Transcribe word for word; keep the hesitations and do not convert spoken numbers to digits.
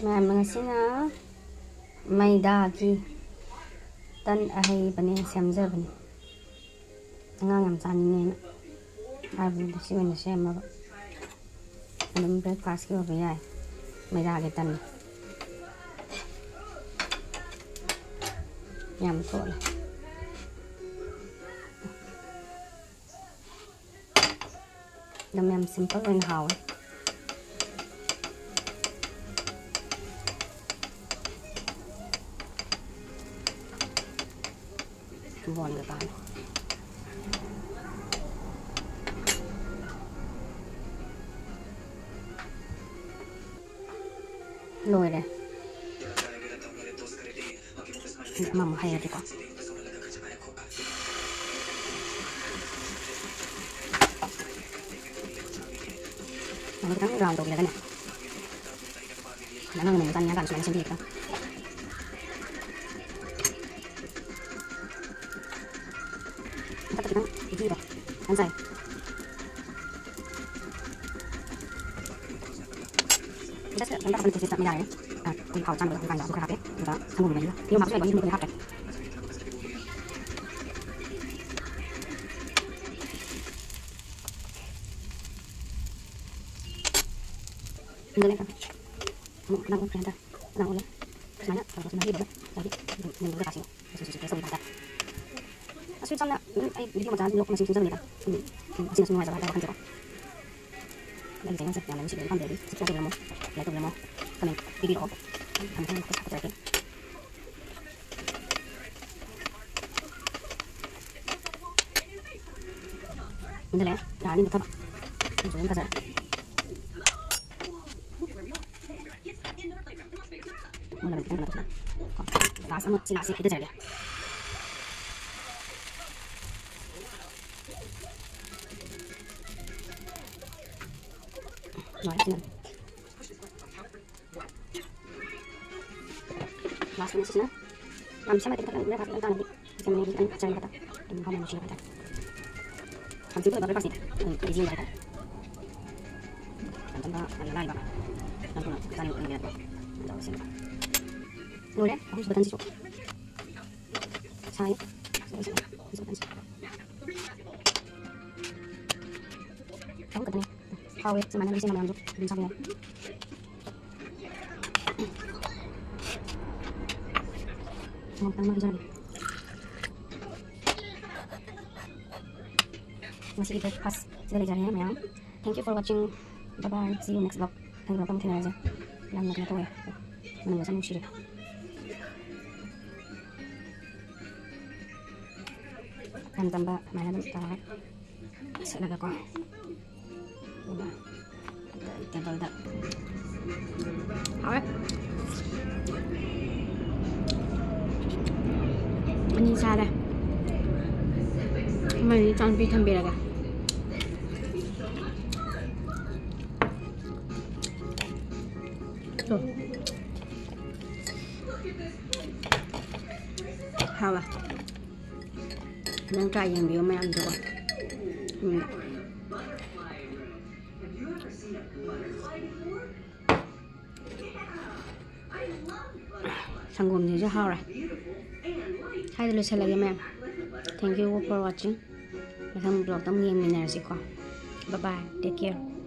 ꯃꯌꯥꯝ, ꯉꯁꯤꯅ ꯃꯩꯗꯥꯒꯤ ꯇꯟ ꯑꯍꯩꯕꯅꯦ ꯁꯦꯝꯖꯕꯅꯤ꯫ ꯑꯉꯥꯡ ꯌꯥꯝ ꯆꯥꯅꯤꯡꯉꯦꯅ ꯍꯥꯏꯕꯗꯨꯗ ꯁꯤ ꯑꯣꯏꯅ ꯁꯦꯝꯃꯕ꯫ ꯑꯗꯨꯝ breakfastꯀꯤ ꯑꯣꯏꯕ ꯌꯥꯏ꯫ ꯃꯩꯗꯥꯒꯤ ꯇꯟ ꯌꯥꯝ ꯊꯣꯠꯂꯦ꯫ ꯑꯗꯨꯝ ꯌꯥꯝ simple ꯑꯣꯏꯅ ꯍꯥꯎꯋꯦ꯫ ꯕꯣꯟꯒ ꯄꯥꯜꯂꯦ꯫ ꯂꯣꯏꯔꯦ꯫ ꯑꯃꯃꯨꯛ ꯍꯩꯔꯗꯤꯀꯣ꯫ ꯑꯗꯨ ꯈꯤꯇꯪ round ꯇꯧꯕꯤꯔꯒꯅꯦ꯫ ꯑꯉꯥꯡ ꯑꯃꯃꯨꯛ ꯆꯥꯅꯤꯡꯉꯀꯥꯟꯗ ꯁꯨꯃꯥꯏꯅ ꯁꯦꯝꯕꯤꯌꯦꯀꯣ꯫ ꯃꯊꯛꯇ ꯈꯤꯇꯪ ꯘꯤꯗꯣ ꯈꯤꯇꯪ ꯆꯥꯏ꯫ Just ꯑꯗꯨꯝ ꯇꯧꯔꯒ ꯃꯊꯛꯁꯤꯗ ꯆꯞꯄ ꯌꯥꯔꯦ꯫ ꯑ, ꯑꯩꯈꯣꯏ ꯊꯥꯎ ꯆꯥꯅꯕ ꯍꯧꯖꯤꯛꯀꯥꯟꯗ ꯑꯗꯨ ꯈꯔ ꯍꯥꯞꯄꯦ꯫ ꯑꯗꯨꯒ ꯁꯪꯒꯣꯝ ꯃꯍꯤꯗꯣ꯫ ꯌꯦꯔꯨꯝ ꯍꯥꯞꯄꯁꯨ ꯌꯥꯏꯀꯣ, ꯌꯦꯔꯨꯝ ꯍꯥꯞꯇ꯭ꯔꯦ꯫ ꯑꯗꯨꯅꯦ꯫ ꯑꯃꯨꯛ ꯈꯤꯇꯪ ꯑꯣꯠꯈ꯭ꯔꯦ ꯍꯟꯗꯛ꯫ ꯈꯤꯇꯪ ꯑꯣꯠꯂꯦ꯫ ꯁꯨꯃꯥꯏꯅ ꯇꯧꯔꯒ ꯁꯨꯃꯥꯏꯅ ꯍꯩꯕꯗꯣ꯫ ꯍꯥꯏꯗꯤ ꯑꯗꯨꯝ ꯃꯨꯟꯕꯗ ꯇꯥꯁꯤꯜꯂꯣ꯫ ꯑꯁꯤꯁꯨ ꯁꯨꯝ ꯇꯦꯁ ꯇꯧꯕ ꯍꯥꯏꯇꯥꯔꯦ꯫ ꯑꯁ ꯁꯨꯝ ꯁꯝꯅ ꯑꯗꯨꯝ ꯑꯩ ꯚꯤꯗꯤꯑꯣ ꯃꯆꯥ ꯂꯣꯛ ꯃꯁꯤꯡ ꯁꯦꯝꯖꯕꯅꯤꯗ꯫ ꯎꯝ, ꯎꯝ, ꯑꯁꯤꯅꯁꯨ ꯅꯨꯡꯉꯥꯏꯖꯕ ꯍꯥꯏꯇꯥꯔꯦ, ꯋꯥꯈꯜꯁꯦꯀꯣ꯫ ꯑꯩꯒꯤ ꯆꯦꯅꯦꯜꯁꯦ ꯌꯥꯝꯅ ꯅꯨꯡꯁꯤꯕꯤꯔꯗꯤ ꯄꯥꯝꯖꯔꯗꯤ subscribe ꯇꯧꯕꯤꯔꯝꯃꯣ, like ꯇꯧꯕꯤꯔꯝꯃꯣ, comment ꯄꯤꯕꯤꯔꯛꯑꯣ꯫ ꯊꯝꯃꯦ ꯊꯝꯃꯦ, ꯃꯈꯥ ꯇꯥꯔꯛꯀꯦ꯫ ꯃꯨꯟꯖꯜꯂꯛꯑꯦ, ꯌꯥꯔꯅꯤ ꯃꯨꯠꯊꯕ꯫ ꯃꯆꯨ ꯑꯗꯨꯝ ꯐꯖꯔꯦ꯫ ꯃꯨꯜꯂꯕꯅꯤ, ꯈꯤꯇꯪ ꯀꯩꯅꯣ ꯇꯧꯁꯤꯜꯂꯣ꯫ ꯀꯣ, glass ꯑꯃ, ꯁꯤ glassꯁꯦ ꯍꯩꯊꯖꯔꯒꯦ꯫ ꯂꯣꯏꯔꯦ, ꯁꯤꯅ꯫ Last ꯁꯤꯅ ꯌꯥꯝ ꯁꯦꯝꯃꯗꯤ ꯈꯤꯇꯪ breakfast ꯈꯤꯇꯪ ꯇꯥꯅꯗꯤ ꯁꯦꯝꯃꯅꯤ, ꯈꯤꯇꯪ ꯆꯥꯅꯤꯡꯕ ꯈꯛꯇꯪ꯫ ꯑꯗꯨꯝ ꯍꯥꯎꯅ ꯅꯨꯡꯁꯤꯕ ꯍꯥꯏꯇꯥꯔꯦ꯫ ꯌꯥꯝ simple ꯑꯣꯏꯕ breakfastꯅꯤ꯫ ꯑꯗꯨꯝ easy ꯑꯣꯏꯕ ꯍꯥꯏꯇꯥꯔꯦ꯫ ꯌꯥꯝ ꯊꯨꯅ ꯂꯥꯏꯕ꯫ ꯌꯥꯝ ꯊꯨꯅ ꯆꯥꯅꯤꯡꯕ ꯑꯣꯏꯅ ꯂꯩꯔꯛꯄ꯫ ꯇꯧꯔꯁꯦ꯫ ꯂꯣꯏꯔꯦ ꯑꯍꯨꯝꯁꯨꯕ ꯇꯟꯁꯤꯁꯨ꯫ ꯁꯥꯏ꯫ ꯂꯣꯏꯁꯤꯜꯂꯦ ꯑꯍꯨꯝꯁꯨꯕ ꯇꯟꯁꯤ꯫ ꯑꯍꯨꯝ ꯈꯛꯇꯅꯦ꯫ ꯍꯥꯎꯋꯦ ꯁꯨꯃꯥꯏꯅ ꯂꯩꯁꯤꯡ ꯃꯌꯥꯝꯁꯨ ꯑꯗꯨꯝ ꯆꯥꯕ ꯌꯥꯏ꯫ ꯃꯣꯔꯣꯛ ꯈꯤꯇꯪ ꯃꯍꯤꯖꯔꯒꯦ꯫ ꯉꯁꯤꯒꯤ breakfast ꯁꯤꯗ ꯂꯩꯖꯔꯦ ꯃꯌꯥꯝ꯫ Thank you for watching. Bye bye. See you next vlog. ꯃꯊꯪꯒꯤ vlog ꯑꯃꯨꯛ ꯊꯦꯡꯅꯔꯁꯦ꯫ ꯌꯥꯝꯅ ꯀꯩꯅꯣ ꯇꯧꯋꯦ꯫ ꯃꯅꯝꯒꯁꯦ ꯌꯥꯝ ꯅꯨꯡꯁꯤꯔꯦ꯫ ꯌꯥꯝ ꯆꯝꯕ ꯑꯗꯨꯃꯥꯏꯅ ꯑꯗꯨꯝ ꯇꯧꯔꯒ ꯁꯤꯠꯂꯒꯀꯣ꯫ ꯑꯗꯨꯒ ꯇꯦꯕꯜꯗ ꯍꯥꯎꯔꯦ꯫ ꯑꯅꯤ ꯆꯥꯔꯦ꯫ ꯑꯃꯅꯤ ꯏꯆꯥꯅꯨꯄꯤ ꯊꯝꯕꯤꯔꯒꯦ꯫ ꯇꯣ꯫ ꯍꯥꯎꯋꯦ꯫ ꯅꯪ try ꯌꯦꯡꯕꯤꯌꯨ ꯃꯌꯥꯝꯗꯨꯀꯣ꯫ ꯎꯝ꯫ ꯁꯪꯒꯣꯝꯁꯤꯁꯨ ꯍꯥꯎꯔꯦ꯫ ꯁ꯭ꯋꯥꯏꯗ ꯂꯣꯏꯁꯤꯜꯂꯒꯦ ꯃꯌꯥꯝ꯫ Thank you for watching. ꯃꯊꯪ vlogꯇ ꯑꯃꯨꯛ ꯌꯦꯡꯃꯤꯟꯅꯔꯁꯤꯀꯣ꯫ Bye bye. Take care.